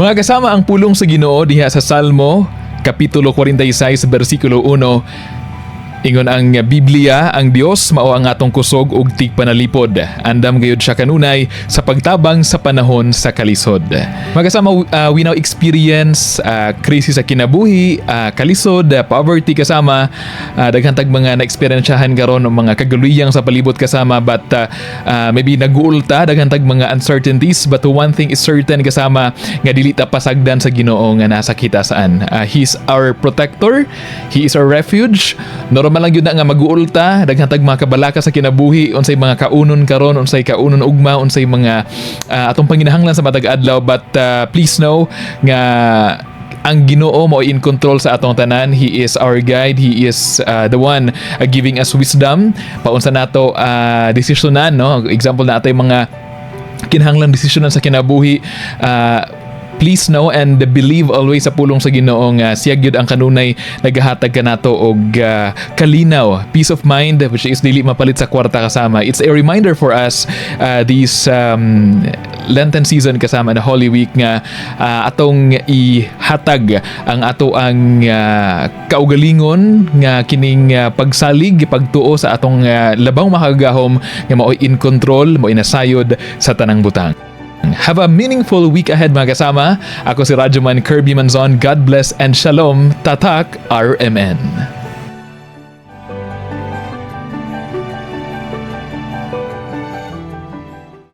Mga kasama, ang pulong sa Ginoo diha sa Salmo kapitulo 46 bersikulo 1. Ingon ang Biblia, ang Dios mao ang atong kusog ug tigpanalipod. Andam gayud siya kanunay sa pagtabang sa panahon sa kalisod. Mga kasama, we now experience krisis sa kinabuhi, kalisod, poverty, kasama, daghan tag mga na-experiensyahan karon, mga kagaluyang sa palibot, kasama, but maybe naguol ta, daghan tag mga uncertainties, but one thing is certain, kasama, nga dili ta pasagdan sa Ginoo nga nasa kitaas-an. He's our protector, He is our refuge. Normal lang gyud na nga maguol ta, daghan tag mga kabalaka sa kinabuhi, unsay mga kaunon karon, unsay kaunon ugma, unsay mga atong panginahanglan sa matag adlaw, but please know nga ang Ginoo mao in control sa atong tanan. He is our guide. He is the one giving us wisdom. Paunsa nato desisyonan, no? Example na atay mga kinahanglan desisyonan sa kinabuhi. Please know and believe always sa pulong sa Ginoo nga siya gyud ang kanunay nagahatag kanato og kalinaw, peace of mind, which is dili mapalit sa kwarta, kasama. It's a reminder for us this Lenten season, kasama, na Holy Week, nga atong ihatag ang ato ang kaugalingon nga kining pagsalig, pagtuo sa atong labang makagagahom nga mao'y in control, mao'y nasayod sa tanang butang. Have a meaningful week ahead, mga kasama. Ako si Radyoman Kirby Manzon. God bless and shalom. Tatak RMN.